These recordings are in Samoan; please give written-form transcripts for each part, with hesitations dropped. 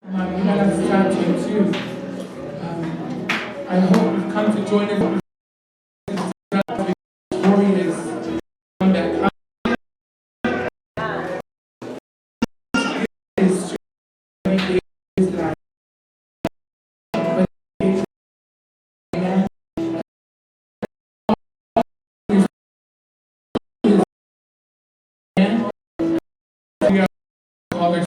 Manuela Sato too. I hope you've come to join us victorious comeback. Is life. But we are called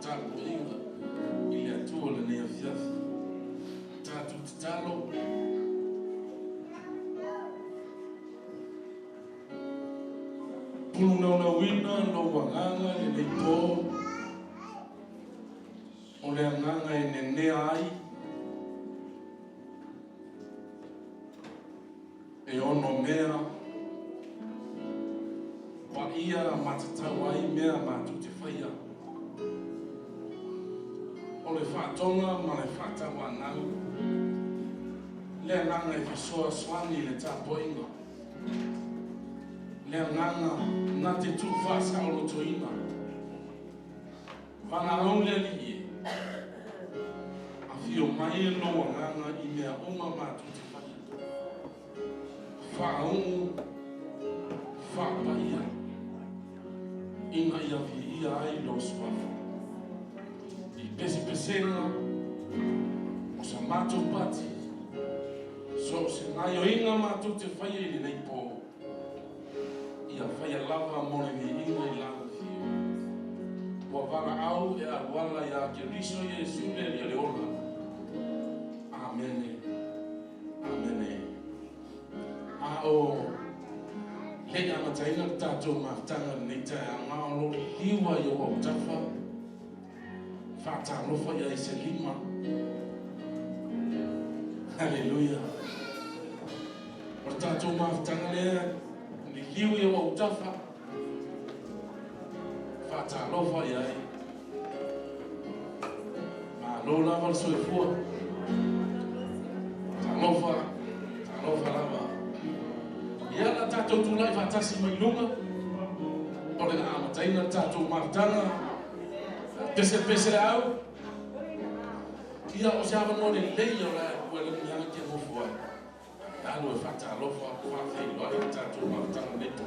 tapuaiga i le Atua i lenei afiafi. Tatou tatalo. Pulunaunauina lou agaga i lenei po, o le agaga e nenea ai, e onomea, paia matatau ai mea matou te faia. O le faatoga ma le faatauanau, le agaga e fesoasoani i le tapuaiga, le agaga na te tuufaasaolotoina. Valaau le Alii e, afio mai lou agaga i mea uma matou te faia. Faauu, faapaia, ina ia viia ai lou suafa. I pesepesega o sa matou pati, so o se gaoioiga matou te faia i lenei po, ia faia lava mo le viiga i lana afio. Ua valaau e auala ia Keriso Iesu le Alii o le ola. Amene. Amene. A o le i amataina le tatou mafutaga i lenei taeao, na o lou liliu lava i ou autafa, faatalofa i ai se lima. Haleluia. O le tatou mafutaga lea, liliu i ou autafa, faatalofa i ai. Malo lava le soifua. Talofa, talofa lava. Ia la tatou tulai faatasi mai luga, o le a amataina le tatou mafutaga. Pesepese le au. Ia o se avanoa lelei o le ua le miaga kia nofo ai. Alu e faatalofa, faafeiloai le tatou mafutaga lenei po.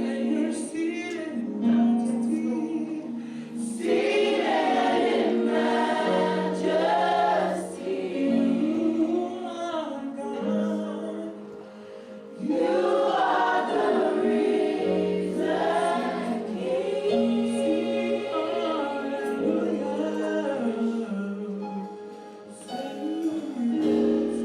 And you're seated in majesty. Seated in majesty. You are God. You are the risen King. Sing hallelujah. Sing yes.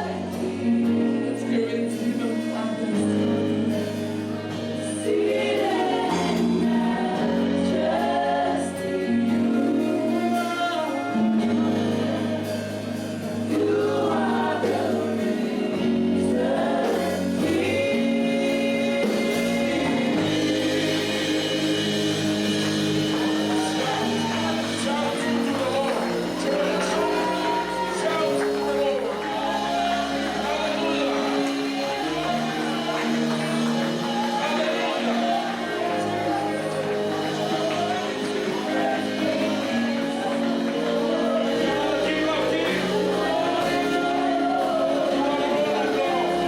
Let's get ready to give them our Shout to the Lord, church. Shout to the Lord. Hallelujah. Hallelujah. You are the King of Kings. You are the Lord of Lords.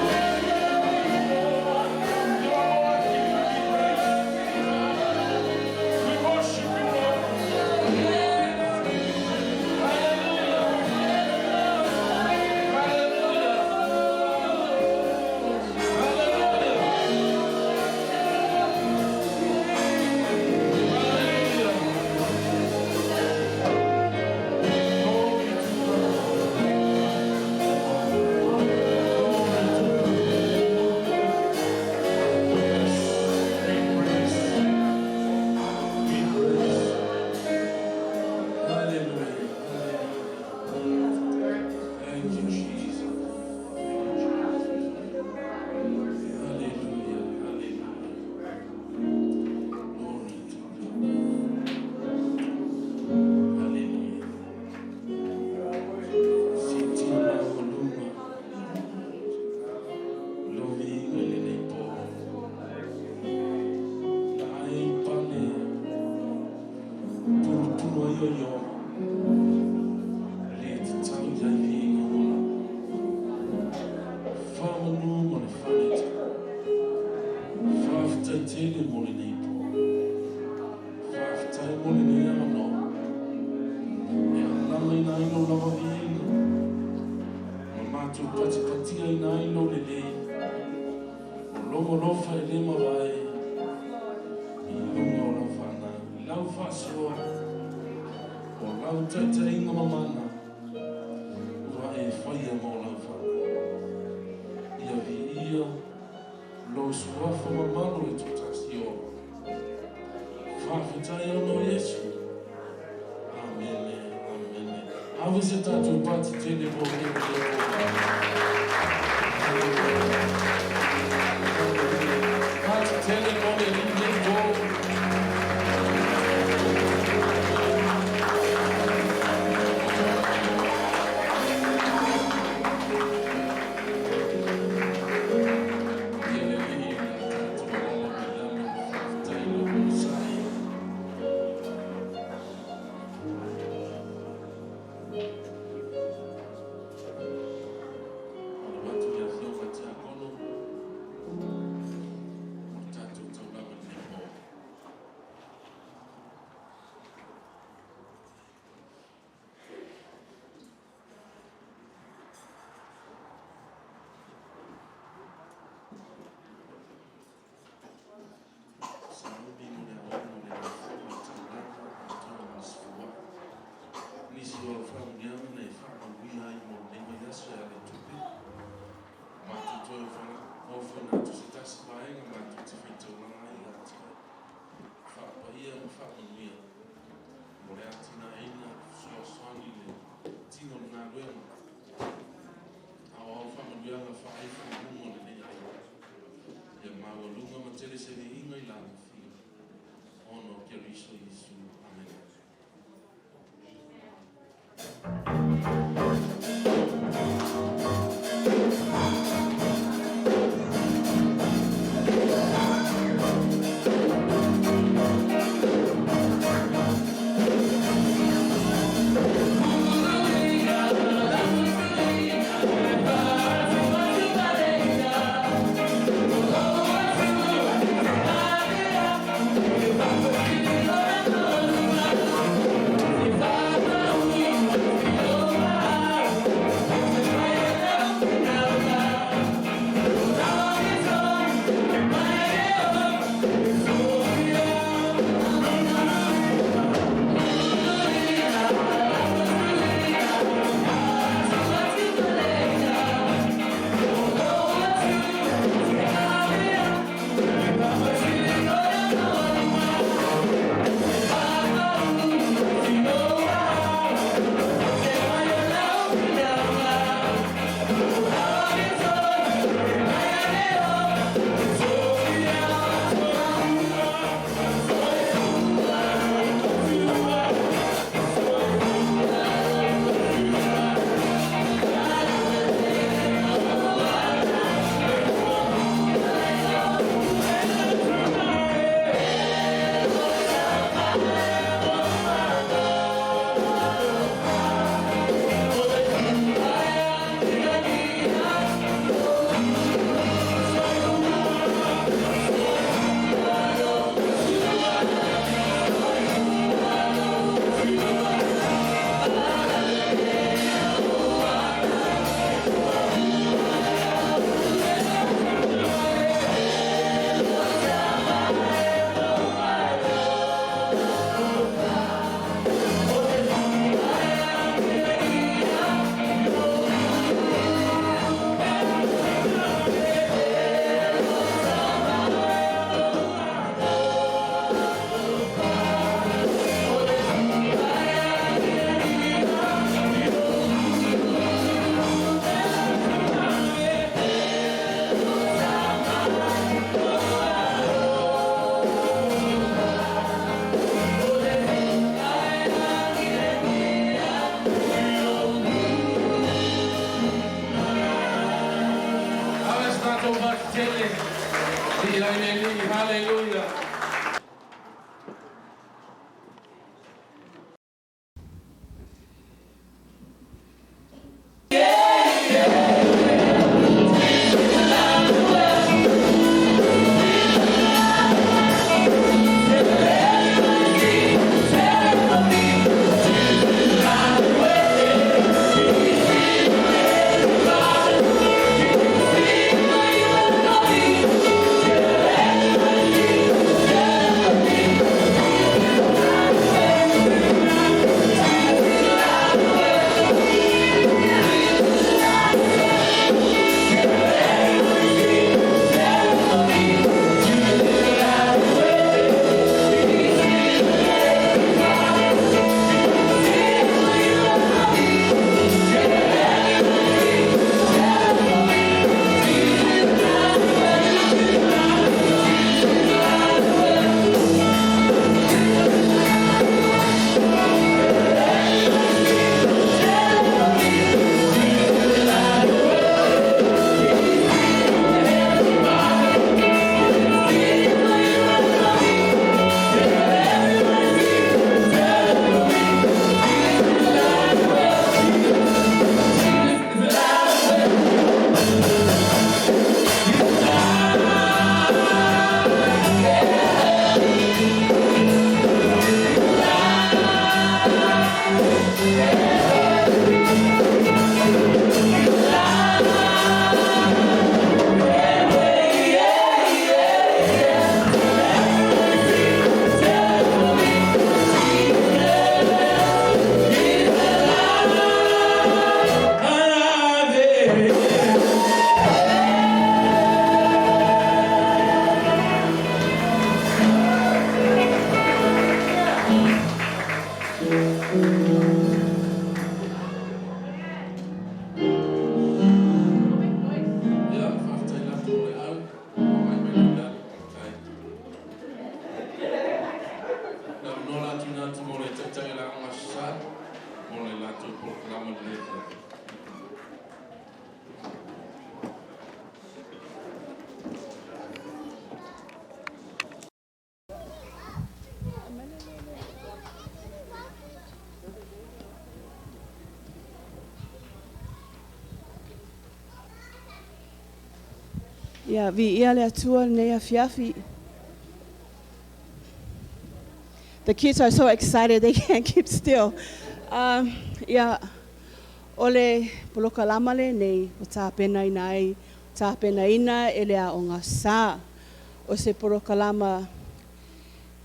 You are worthy to be praised. We worship you, Lord. Hallelujah. Hallelujah. Hallelujah. Hallelujah. Glory to God. Glory to God. Yes, be praised. Be praised. Hallelujah. Hallelujah. Thank you, Jesus. Thank you, Jesus. Hallelujah. Hallelujah. Glory to God. Hallelujah. Sitima oluma. Lovinga lelei po. Lai pane. Purupuru ai o ioma. Le te tau iai viinga ona. Whamanu ma le whaneta. Whawhitai tele mo lenei po. Whawhitai mo lenei avanoa. E alama ina ai lou lava viiga. Ma matou patipatia ina ai lou lelei. O lou alofa e le mavae i luga o lau fanau. I lau faasoa, o lau taitaiga mamana, ua e faia mo lau fanau. Ia viia lou suafa mamalu e toatasi o. Faafetai ona o Iesu. Amene, amene. Ave se tatou pati tele mo le le. Pati tele mo le le po. Ia le lii la tatou alala milama faafetai lo konosai. Feseleseleina i le alofia, ona o Keriso Iesu. Amene. Ave se tatou makitele i ai le Alii. Haleluia. Ia, viia le Atua i lenei afiafi. The kids are so excited they can't keep still. Ia, o le polokalama lenei ua tapenaina ai, tapenaina e le Aoga Sa. O se polokalama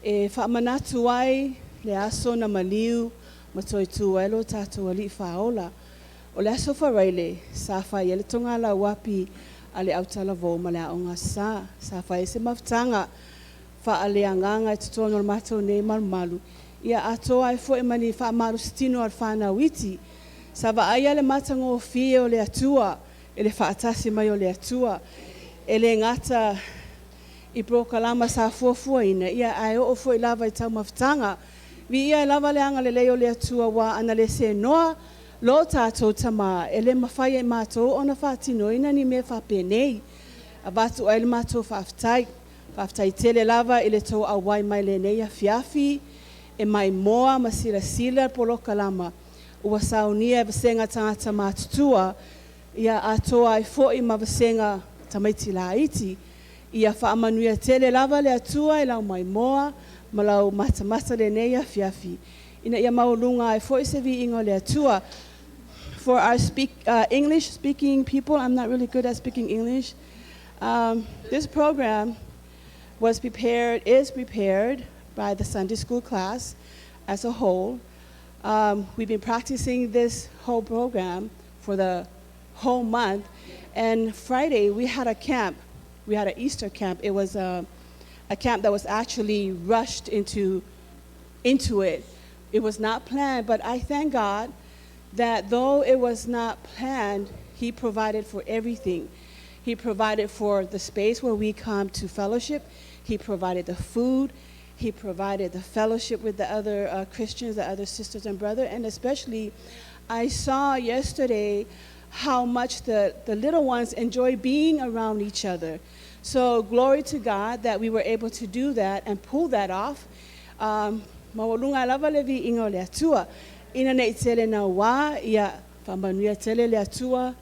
e faamanatu ai le aso na maliu ma toe tu ai lo tatou Alii Faaola. O le aso Faraile sa fai ai le togalauapi a le autalavou ma le Aoga Sa. Sa fai ai se mafutaga faaleagaga i totonu o le matou nei malumalu, ia atoa ai foi ma ni faamalositino a le fanau iti. Sa vaaia le matagofie o le Atua i le faatasi mai o le Atua. E le gata i polokalama sa fuafuaina, ia ae oo foi lava i taumafataga. Viia ai lava le agalelei o le Atua, aua ana le senoa lo tatou Tamā, e le mafai e matou ona faatinoina ni mea faapenei. Avatu ai le matou faafetai. Faafetai tele lava i le tou auai mai lenei afiafi e maimoa ma silasila polokalama ua saunia e vasega tagata matutua, ia atoa ai foi ma vasega tamaiti laiti. Ia faamanuia tele lava le Atua i lau maimoa ma lau matamata lenei afiafi, ina ia maualuga ai foi se viiga o le Atua. For our English speaking people, I'm not really good at speaking English. This program was prepared, is prepared by the Sunday school class as a whole. We've been practicing this whole program for the whole month. And Friday, we had a camp. We had an Easter camp. It was a camp that was actually rushed into it. It was not planned, but I thank God that though it was not planned, He provided for everything. He provided for the space where we come to fellowship. He provided the food. He provided the fellowship with the other Christians, the other sisters and brothers, and especially I saw yesterday how much the little ones enjoy being around each other. So glory to God that we were able to do that and pull that off. Maualuga lava le viiga o le Atua. Ina nei tele na wā, ia faamanuia tele le Atua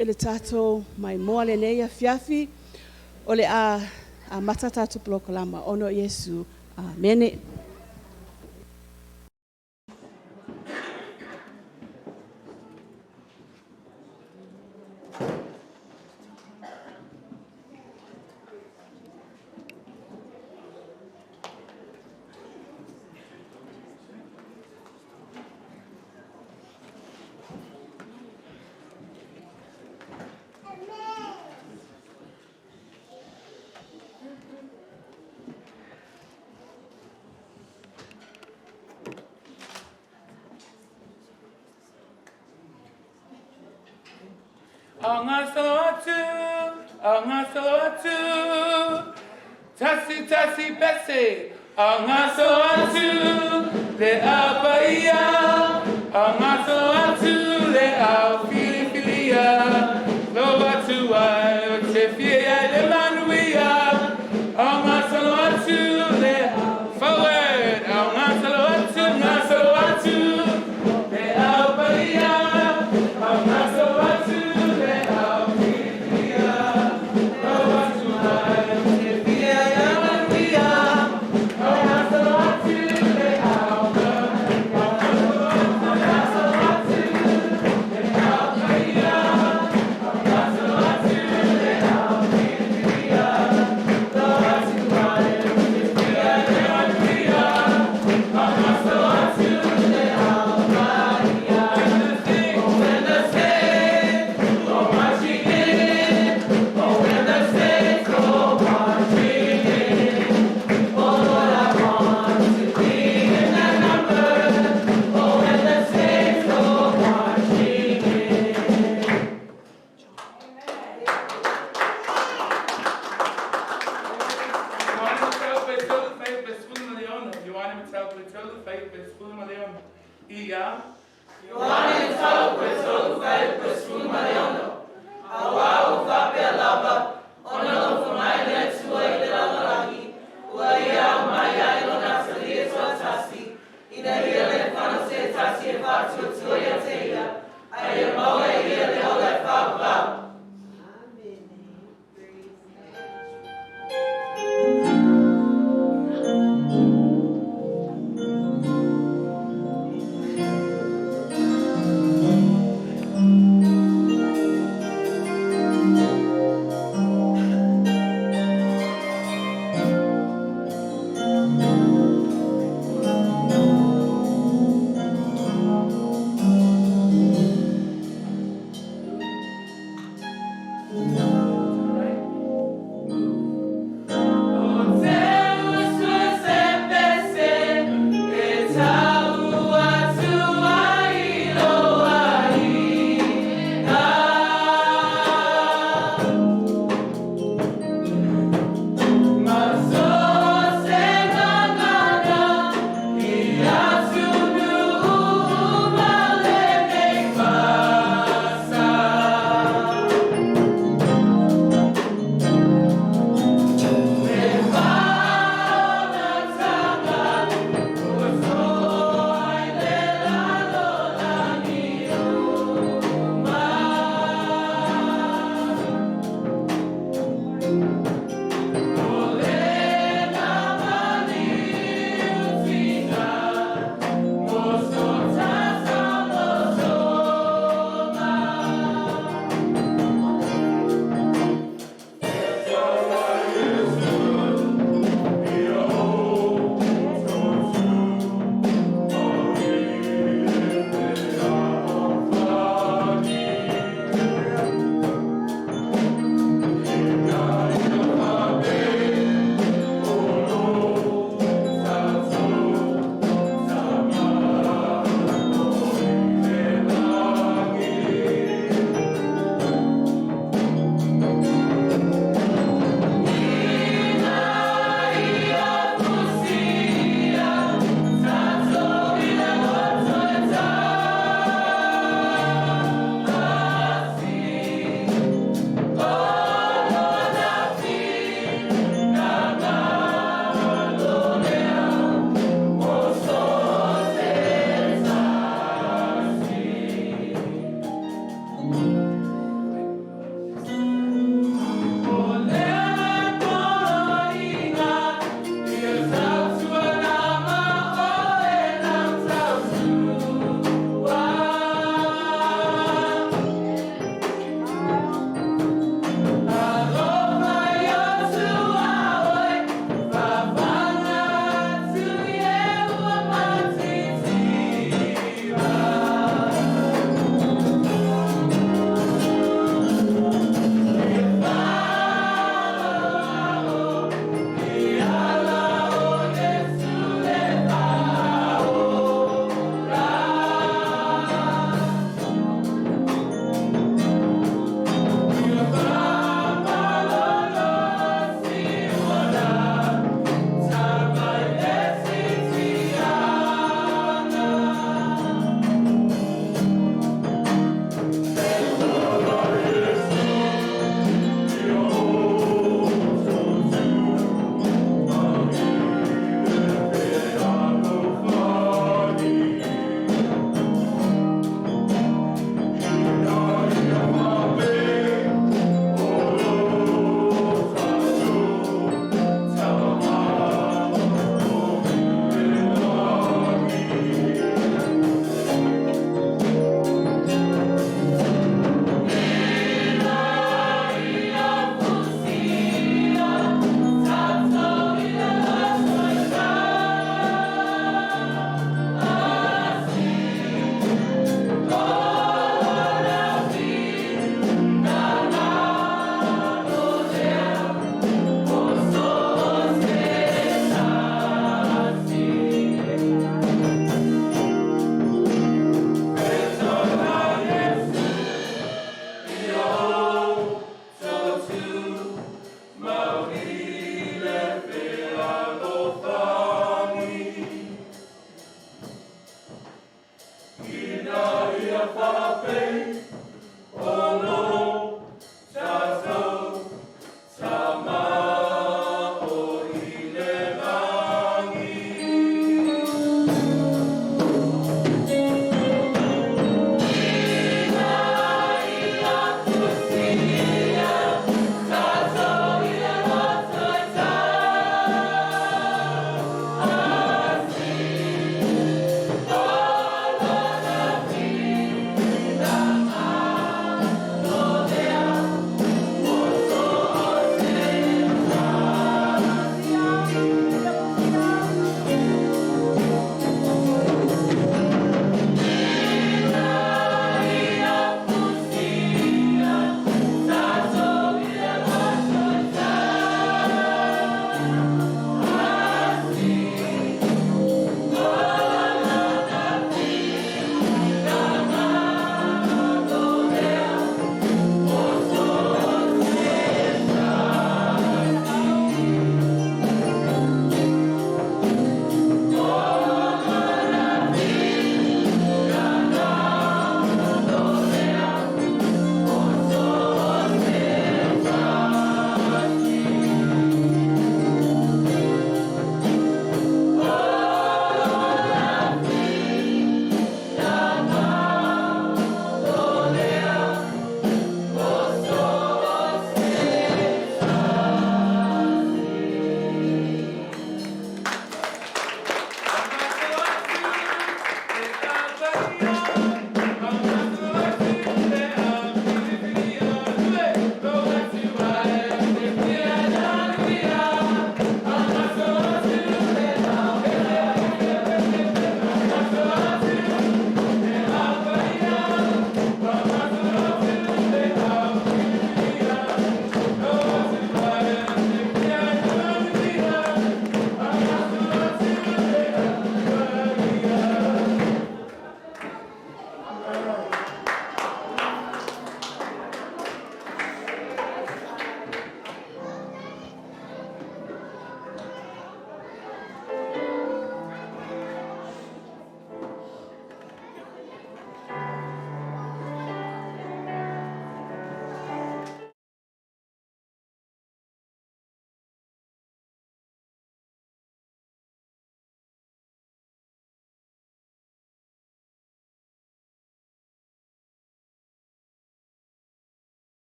i le tatou maimoa lenei afiafi. O le a amata tatou polokalama ona o Iesu. Amene. Agasalo atu, tasi tasi pese. Agasalo atu, le apaia. Agasalo atu, le au filifilia. Lo atu ai, o te fia le manuia. Agasalo atu, le forward. Agasalo atu, agasalo atu, le apaia. Agasalo atu, le au filifilia. Lo atu ai, o te fia le manuia. Agasalo atu, le au. Agasalo atu, le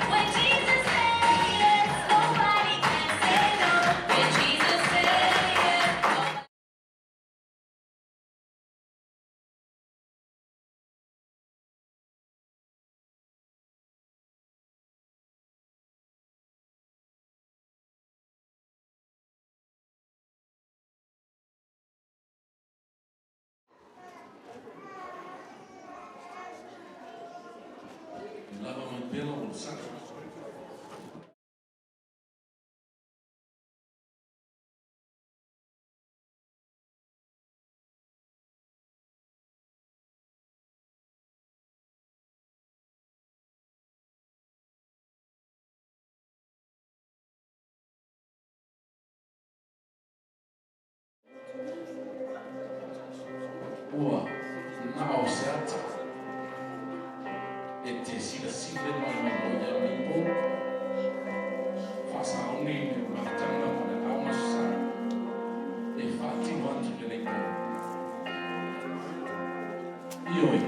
When Jesus says yes, nobody can say no. When Jesus says yes, nobody. Lava mai pea lau onosaga. Ua na o se ata e te silasila mai mai mo ia nei po faasauni le mafutaga ma le aogasasā e faatino atu lenei po. Ioe,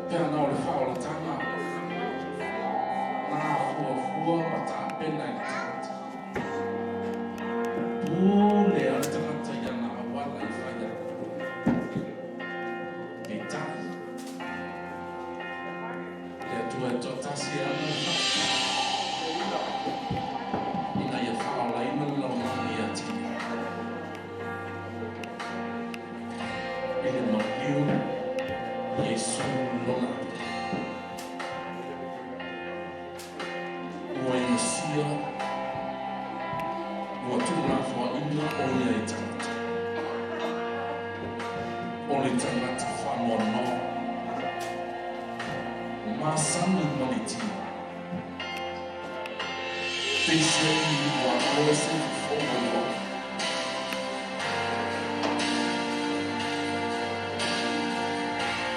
pe ana o le faaolataga na fuafua ma tapena i le tagata. Pule a le tagata i ana auala i fai ai. Peitai, le Atua e toatasi e ana le faa, ina ia faaolaina le lalolagi ia te Ia. I le maliu Iesu lona Alii. Ua inosia, ua tuulafoaina o ia i tagata. O le tagata faanoanoa, masani ma le tino. Peiseai ua maua se fofo mai loa.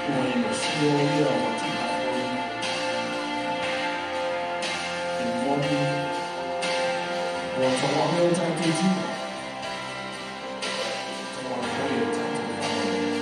Ua inosia o ia ua tuulafoaina. E moni, ua tauave o tatou tino. Tauave foi o tatou faanoanoa.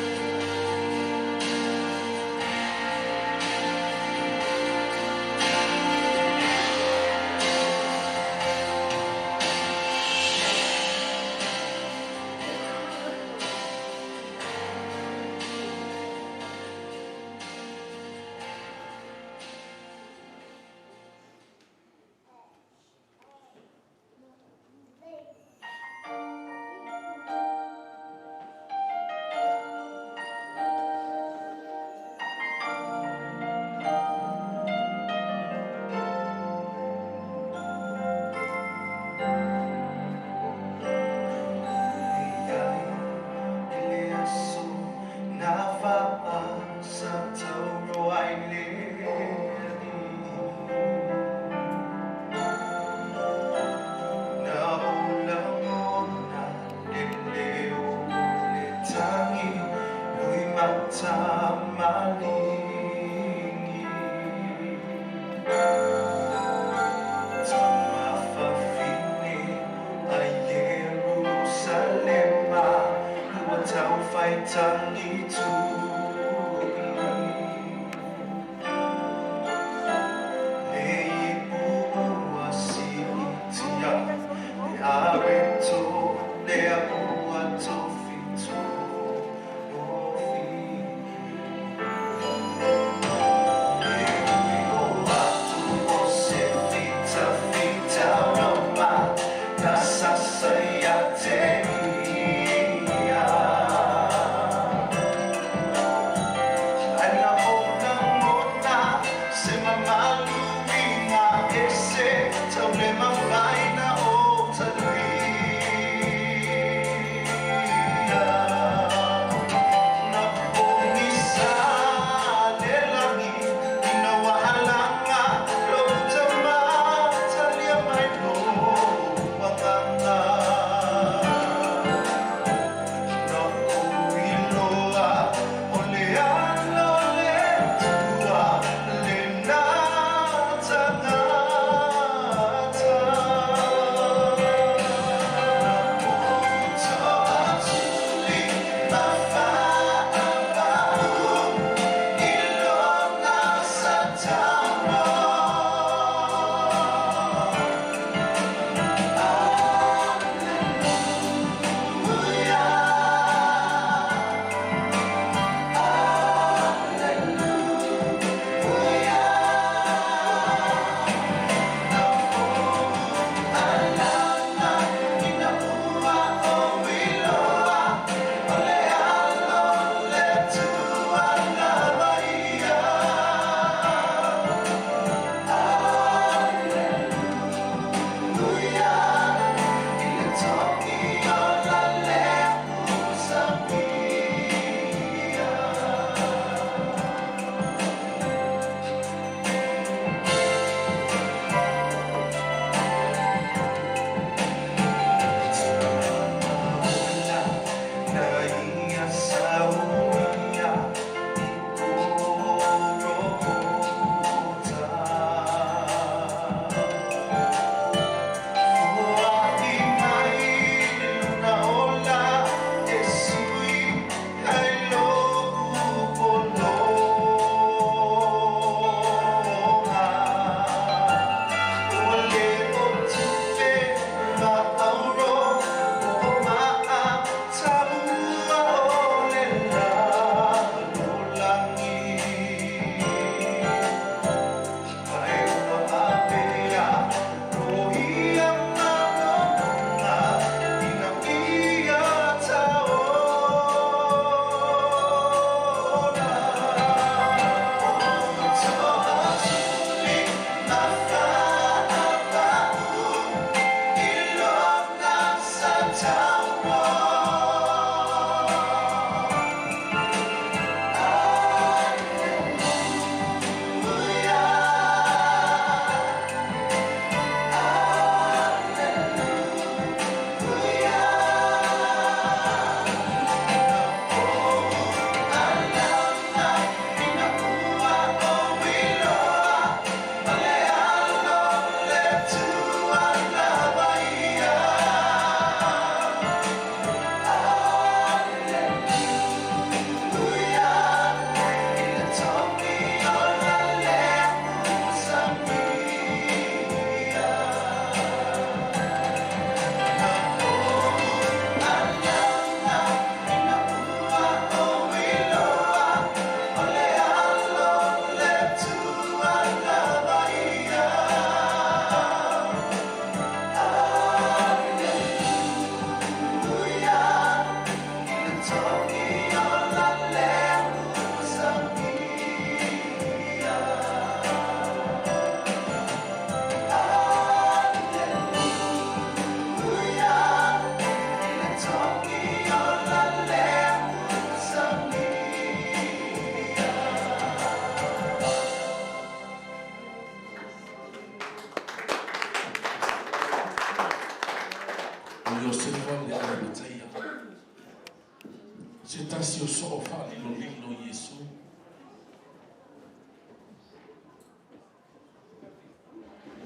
Se tasi o soo faalilolilo Iesu.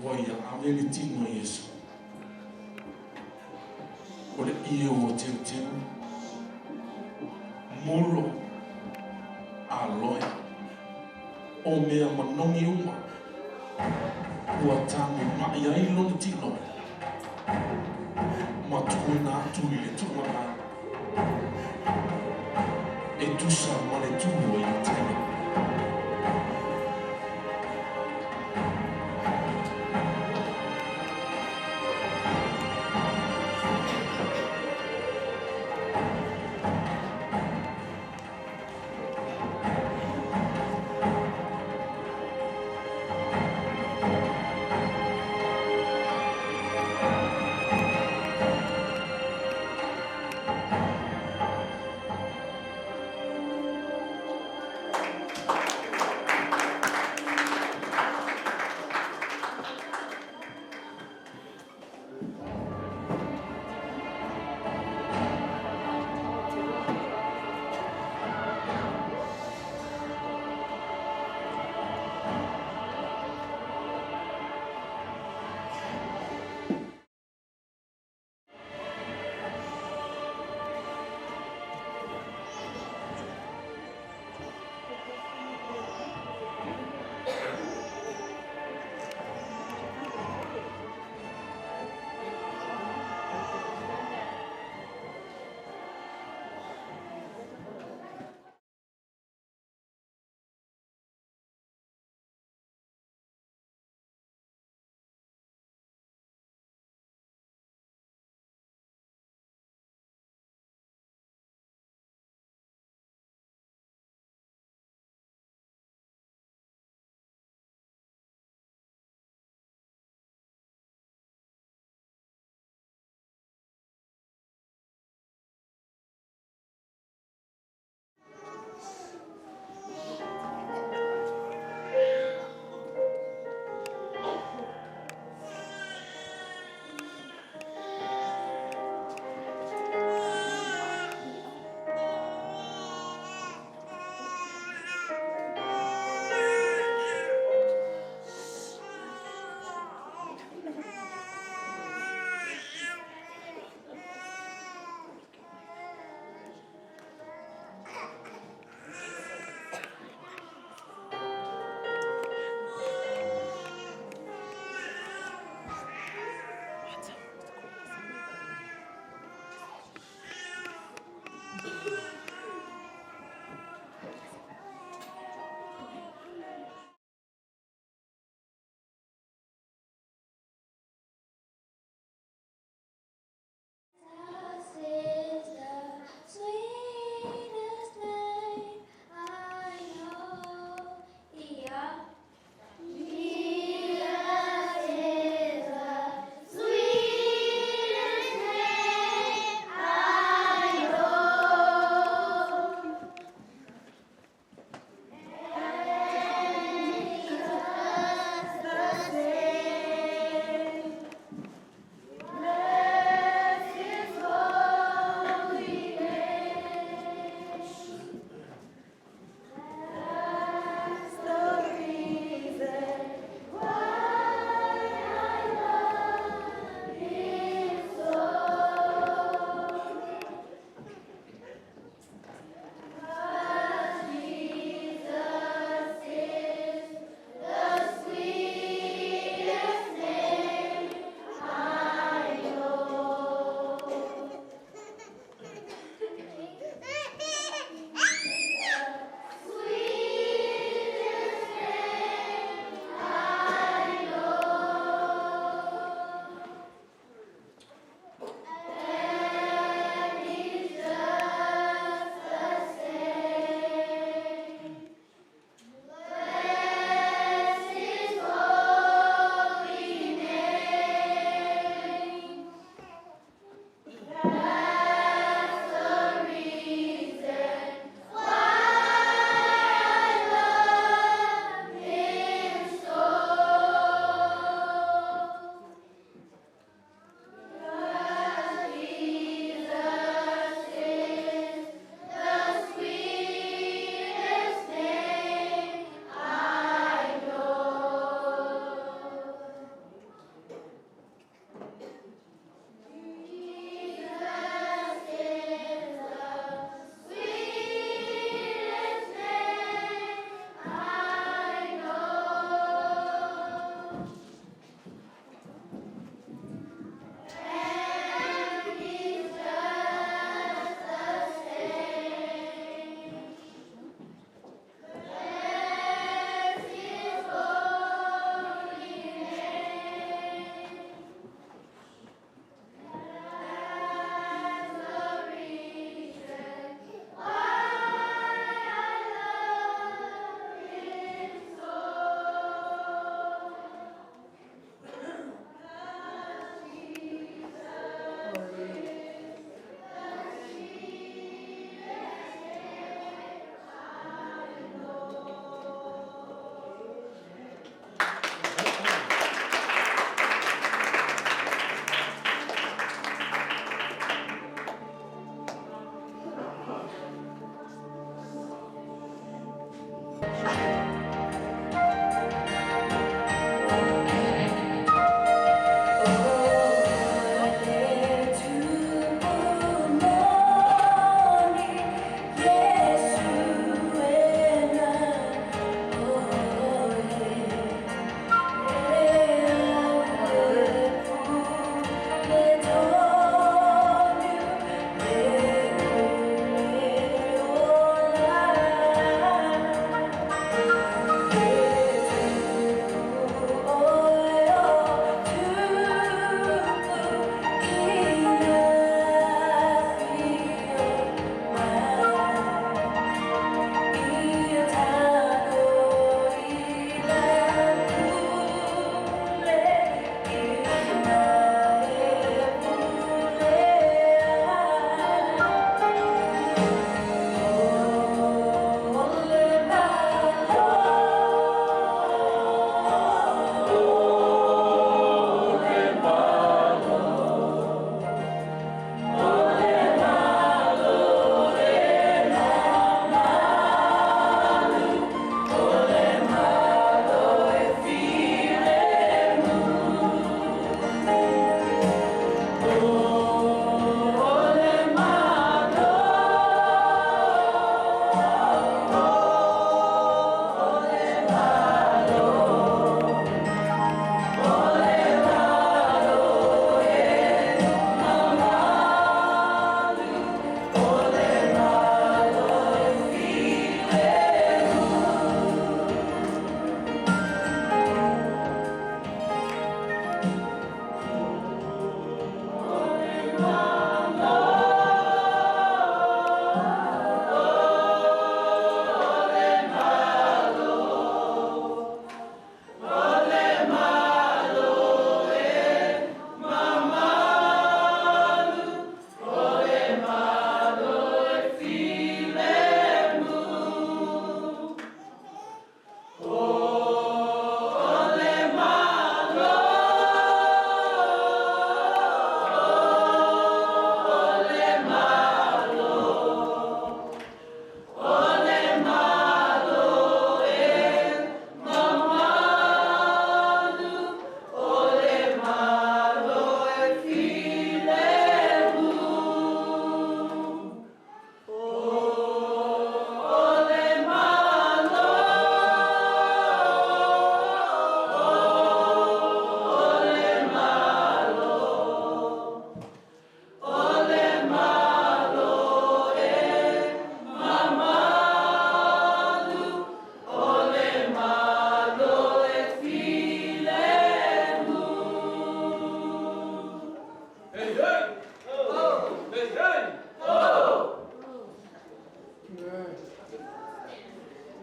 Ua ia ave le tino o Iesu. O le ie ua teuteu. Mulo. Aloe. O mea manogi uma. Ua taguma'i ai lona tino. Ma tuuina atu i le tuuagai. E tusa ma le tu a Iutaia.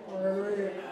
Hallelujah.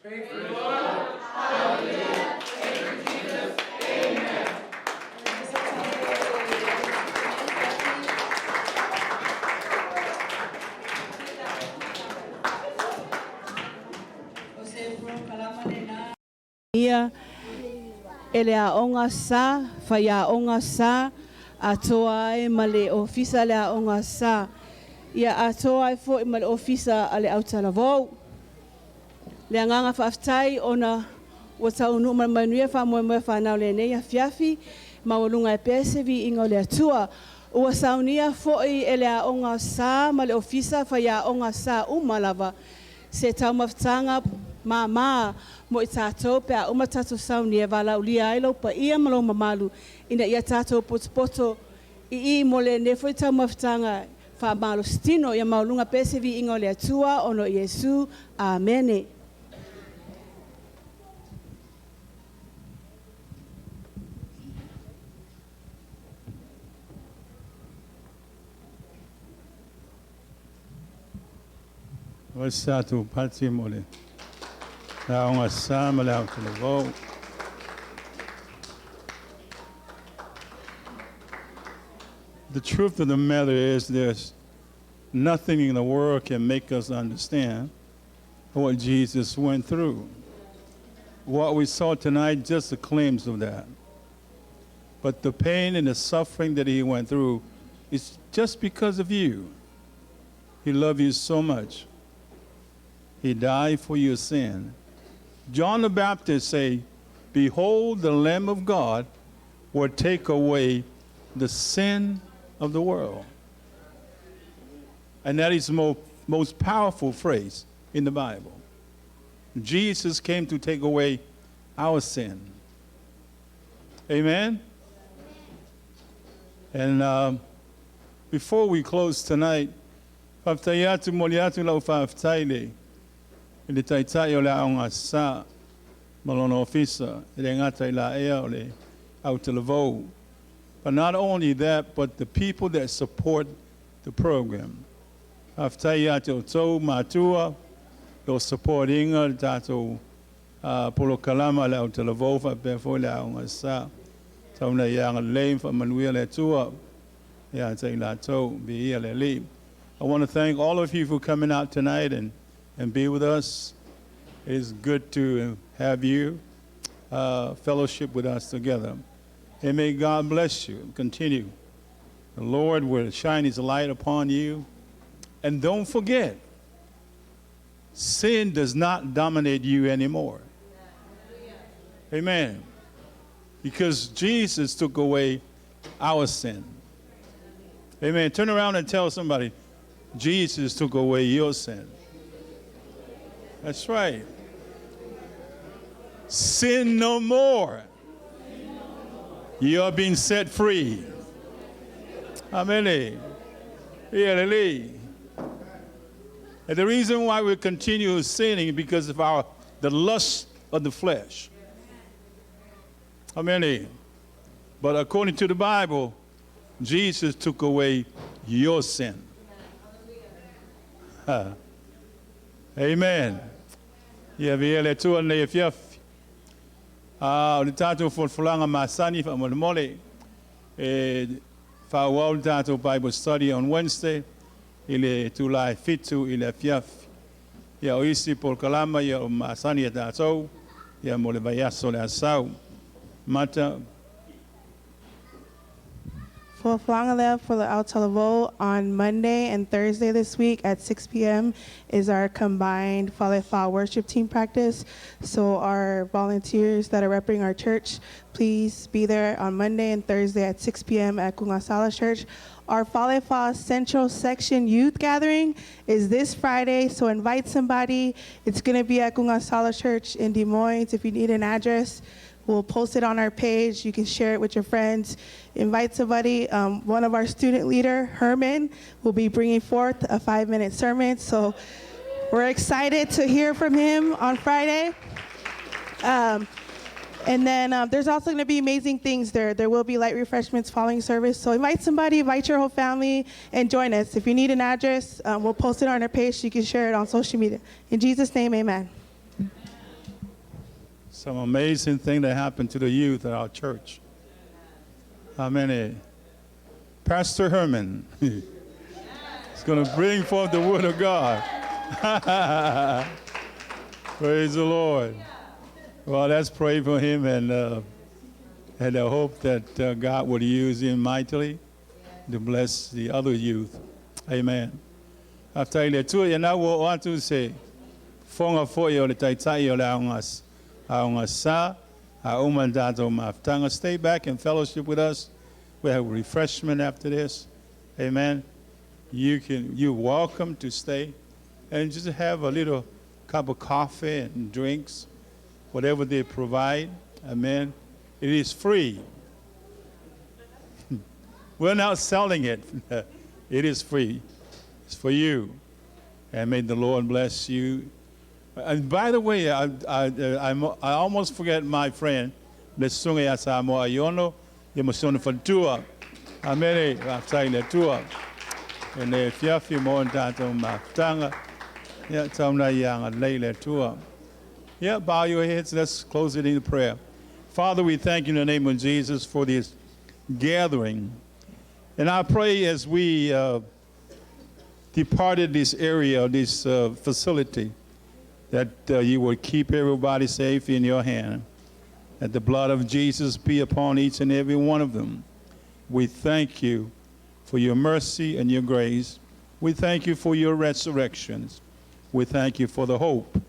O se polokalama lenā ia e le Aoga Sa, Faiaoga Sa, atoa ai ma le Ofisa le Aoga Sa, ia atoa ai foi ma le Ofisa a le Autalavou. Le agaga faafetai ona ua taunuu ma le manuia faamoemoe fanau i lenei afiafi, maualuga ai pea se viiga o le Atua. Ua saunia foi e le Aoga Sa ma le Ofisa faiaoga sa uma lava se taumafataga māmā mo i tatou pe a uma tatou saunia e valaaulia ai lou paia ma lou mamalu ina ia tatou potopoto i i mo lenei foi taumafataga faamalositino. Ia maualuga pea se viiga o le Atua ona o Iesu. Amene. O se tatou pati mo le Aoga Sa ma le Autalavou. The truth of the matter is there's nothing in the world can make us understand what Jesus went through. What we saw tonight, just a glimpse of that. But the pain and the suffering that he went through is just because of you. He loved you so much. He died for your sin. John the Baptist say, "Behold the Lamb of God will take away the sin of the world." And that is the most powerful phrase in the Bible. Jesus came to take away our sin. Amen? And before we close tonight, faafetai atu momoli atu lau faafetai le i le taitai o le Aoga Sa ma lona ofisa e le gata i la ea o le Autalavou. But not only that, but the people that support the program. Faafetai ia te outou matua lo supportinga le tatou polokalama le Autalavou faapea foi le Aoga Sa. Tau ina ia agalelei ma faamanuia le Atua ia te i latou viia le Alii. I want to thank all of you for coming out tonight and be with us. It is good to have you fellowship with us together. And may God bless you and continue. The Lord will shine his light upon you. And don't forget, sin does not dominate you anymore. Amen. Because Jesus took away our sin. Amen. Turn around and tell somebody, Jesus took away your sin. That's right. Sin no more. You are being set free. Amen. Hallelujah. And the reason why we continue sinning is because of the lust of the flesh. Amen. But according to the Bible, Jesus took away your sin. Amen. Ia viia le Atua i lenei afiafi. A o le tatou folafolaga masani faamolemole e faaauau le tatou Bible study on Wednesday i le itula e 7 i le afiafi. Ia o isi polokalama ia o masani e tatou ia mo le vaiaso le Asau. Mata. Folafolaga for the Autalavou on Monday and Thursday this week at 6 p.m. is our combined Falefa worship team practice. So our volunteers that are repping our church, please be there on Monday and Thursday at 6 p.m. at Kungasala Church. Our Falefa Central Section Youth Gathering is this Friday, so invite somebody. It's going to be at Kungasala Church in Des Moines. If you need an address, we'll post it on our page. You can share it with your friends. Invite somebody. One of our student leader, Herman, will be bringing forth a 5-minute sermon. So we're excited to hear from him on Friday. And then there's also going to be amazing things there. There will be light refreshments following service. So invite somebody, invite your whole family, and join us. If you need an address, we'll post it on our page so you can share it on social media. In Jesus' name, amen. Some amazing thing that happened to the youth at our church. Amen. Pastor Herman is going to bring forth the word of God. Praise the Lord. Well, let's pray for him and I hope that God would use him mightily to bless the other youth. Amen. Faafetai i le Atua, ia na ua oo atu se fofoga foi o le taitai o le Aoga Sa, a uma le tatou mafutaga. Stay back and fellowship with us. We have refreshment after this. Amen. You're welcome to stay and just have a little cup of coffee and drinks, whatever they provide. Amen. It is free. We're not selling it. It is free. It's for you. And may the Lord bless you. And by the way, I almost forget my friend, le susuga ia Samoa Aiono, ia ma si ona faletua. Amene, faafetai i le Atua. E le afiafi mo le tatou mafutaga. Ia, tau ina ia agalelei le Atua. Yeah, bow your heads. Let's close it in prayer. Father, we thank you in the name of Jesus for this gathering. And I pray as we departed this area, this facility, that you would keep everybody safe in your hand, that the blood of Jesus be upon each and every one of them. We thank you for your mercy and your grace. We thank you for your resurrections. We thank you for the hope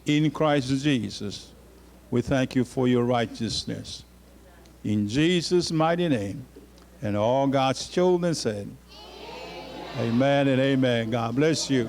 in Christ Jesus. We thank you for your righteousness. In Jesus' mighty name. And all God's children said, Amen and amen. God bless you.